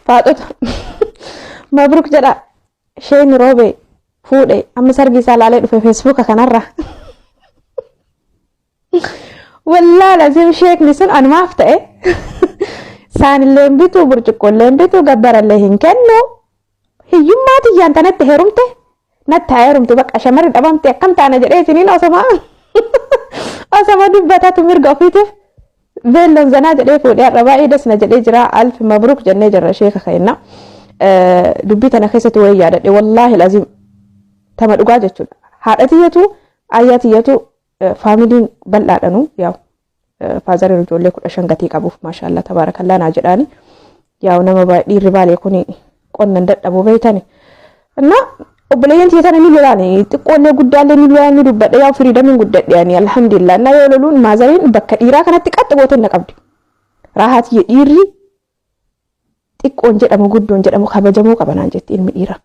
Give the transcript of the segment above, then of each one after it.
Faaxota mabruk jedha sheekni roobee fuudhe amma sargii isaa laalee dhufe feesbuuka kanarra. Wallaa lazim sheekni sun anumaaf ta'e saanillee hin bitu burcuqqoollee hin bitu gabbarallee hin kennu hiyyummaa tiyyaan tanatti heerumte natti haa heerumtu bakka shamarri dhabamte akkam taana jedhee isiniin osoma osoma dubbatatu mirga ofiitiif veelloon zanaa jedhee fuudhee har'a baay'ee das na jedhee jira alf mabruuk jennee jirra sheeka keenna dubbii tana keessatti wayii yaadadhe wallaahi lazim tama dhugaa jechuudha haadha tiyyatu ayyaa tiyyatu faamiliin bal'aadhanu yaa'u faazariin ijoollee 15 gatii qabuuf maashaallah tabaarakallaa naa jedhaani yaa'u nama dhiirri baalee kun qonnan dadhabu beeytani na obboleeyyan tiyya tana ni lolaani xiqqoollee guddaallee ni lolaan ni dubbadha yaa'u firiidamiin guddadhe ani alhamdulillah na yoo loluun maazariin bakka dhiiraa kanatti qaxxi gooteen na qabdi raahaa tiyya dhiirri xiqqoon jedhamu guddoon jedhamu kabajamuu qaba naan jetti ilmi dhiiraa.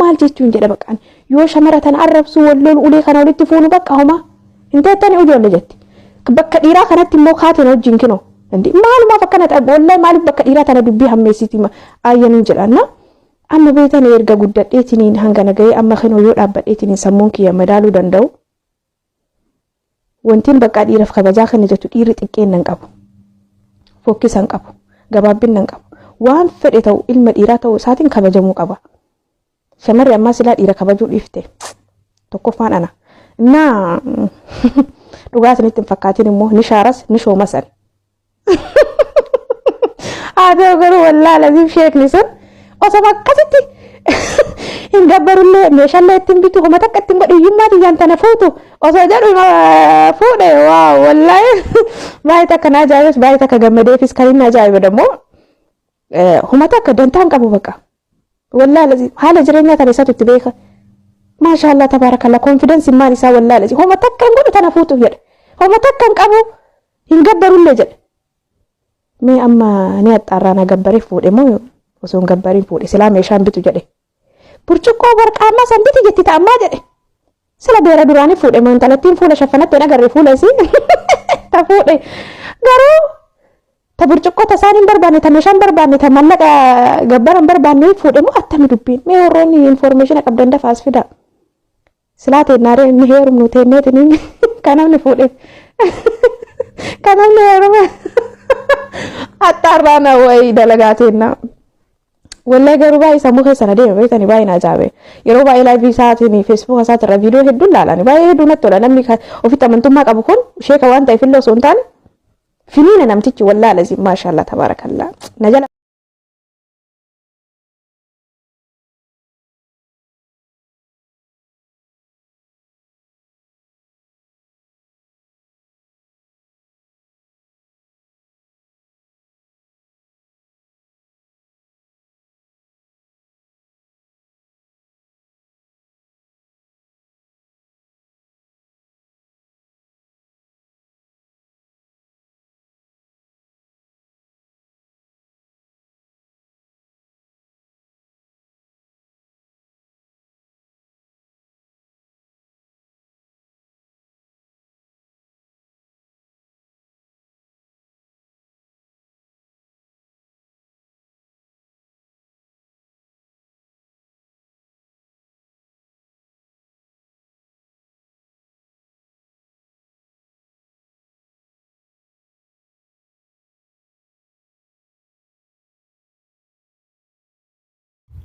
Maal jechuun jedha baqqaan yoo shamara tana arrabsu wal lolu ulee kana walitti fuunu bakka homaa hin teettani ujoolle jetti. Bakka dhiiraa kanatti immoo kaateen wajjin kinoo. Indi maalumaaf akkana ta'a wallahi maaliif bakka dhiiraa tana dubbii hammeessiti ayyaniin jedha na amma beetan erga guddadheetiniin hanga nagahee amma kinoo yoo dhaabbadheetiniin sammuun kiyya madaaluu danda'u Wantiin baqqaa dhiiraf kabajaa kenna jettu dhiirri xiqqeenna hin qabu. Fokkisa hin qabu. Gabaabbinna hin qabu. Waan fedhe ta'u ilma dhiiraa ta'uu isaatiin kabajamuu qaba. Shamarri ammaa silaa dhiira kabajuu dhiifte. Tokkoffaan ana. Innaa dhugaa isinitti hin fakkaatin immoo ni shaaras ni shoomas ani. Haa ta'u garuu wallaa laziif sheekni sun osoma akkasitti hin gabbarullee meeshaallee ittiin bitu homa takka ittiin godhu hiyyummaa tiyyaan tana fuutu osoo jedhu fuudhe waa wallaahi baay'ee takka na ajaa'ibes baay'ee takka gammadeefis kan inni ajaa'ibe dammoo homa takka dantaa hin qabu bakka wallaa laziif haala jireenyaa tana isatu itti beeka maashaallah tabaarakallaa konfidensi maal isaa wallaa laziif homa takka hin godhu tana fuutu jedhe homa takka hin qabu Hin gabbarullee jedhe. Mee amma ni axxaarraa na gabbaree fuudhe moo osoo hin gabbariin fuudhe silaa meeshaan bitu jedhe. Burcuqqoo warqaammaa san biti jetti ta'ammaa jedhe. Sila beera duraanii fuudhe moo intalattiin fuula shaffanatte hin agarre fuula isii ta fuudhe. Garuu ta burcuqqoo ta isaan hin barbaanne ta meeshaan barbaanne ta mallaqa gabbara hin barbaanne fuudhe moo attami dubbiin mee warroonni informeeshina qabdan dafaas fidaa. Silaa teennaaree inni heerumnu teenneetiin kan namni fuudheef kan namni heerume haxxaarraa na wayii dalagaa teennaa. Wallahi garuu baay'ee sammuu keessa na deeme beektanii baay'ee na ajaa'ibe. Yeroo baay'ee laayivii isaatiin feesbuuka isaatiin irra viidiyoo hedduun laalani baay'ee hedduu natti tola namni ofitti amantummaa qabu kun sheeka waan ta'eef illee osoo hin taane finiina namtichi wallahi lazim maashaallah tabaarakallaa na jala.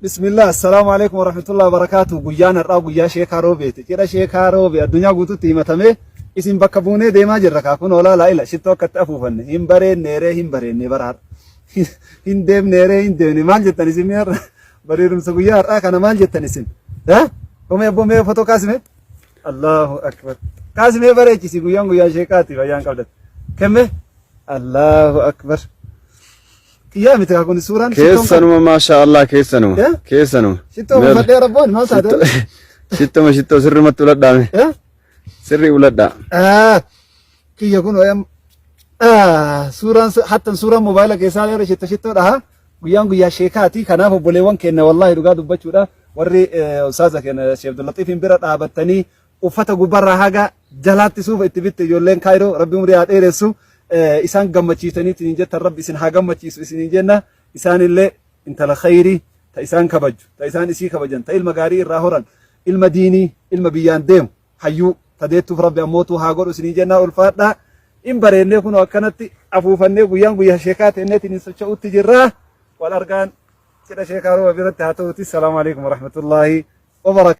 Bismillah, assalaamu alaikum warahmatullahi wabarakatuh. Guyyaan har'aa guyyaa sheekaa roobeeti. Cidha sheekaa roobe addunyaa guutuutti himatamee isin bakka buunee deemaa jirra kaa kun olaa laa'ila shittoo akka itti afuufanne hin bareenneeree hin bareenne bara har'a. Hin deemneeree hin deemne maal jettan isin mee har'a bareedumsa guyyaa har'aa kana maal jettan isin? Omee abboo mee fotoo kaasime? Allahu akbar. Kaasimee bareechisi guyyaan guyyaa sheekaati fayyaan qabdatti. Kemme? Allahu akbar. Kiyyaa miti kaa kun suuraan shittoon kan. Keessanuma maashaa Allah keessanuma. Eh? Keessanuma. Shittoo uffadhee rabboon maal taate? Shittoma shittoo sirrumatti uladhaame. Eh? Sirrii uladhaa. Ah, Kiyya kun wayam. Ah, suuraan hattan suuraan moobaayila keessaa yeroo shitto shittoo dhaha. Guyyaan guyyaa sheekaati. Kanaaf obboleewwan keenya wallaahi dhugaa dubbachuudha. Warri ustaaza keenya Sheekh Abdullatiifiin bira dhaabattanii uffata gubbarraa haga jalaatti suufa itti bitte ijoolleen Kaayiroo rabbi umrii haa dheeressu isaan gammachiisanii isiniin jettan rabbi isin haa gammachiisu isiniin jenna isaanillee Intala khayrii ta isaan kabajju, ta isaan isii kabajan, ta ilma gaarii irraa horan, ilma diinii, ilma biyyaan deemu, hayyuu ta deettuuf Rabbi ammootuu haa godhu isinii jennaa ulfaadhaa. In bareennee kunoo akkanatti afuufannee guyyaan guyyaa sheekaa teenneetiin hin socho'utti jirraa. Wal argaan cidha sheekaa rooba biratti haa ta'uuti. Salaamu alaikum warahmatullaahi wabarakaatuh.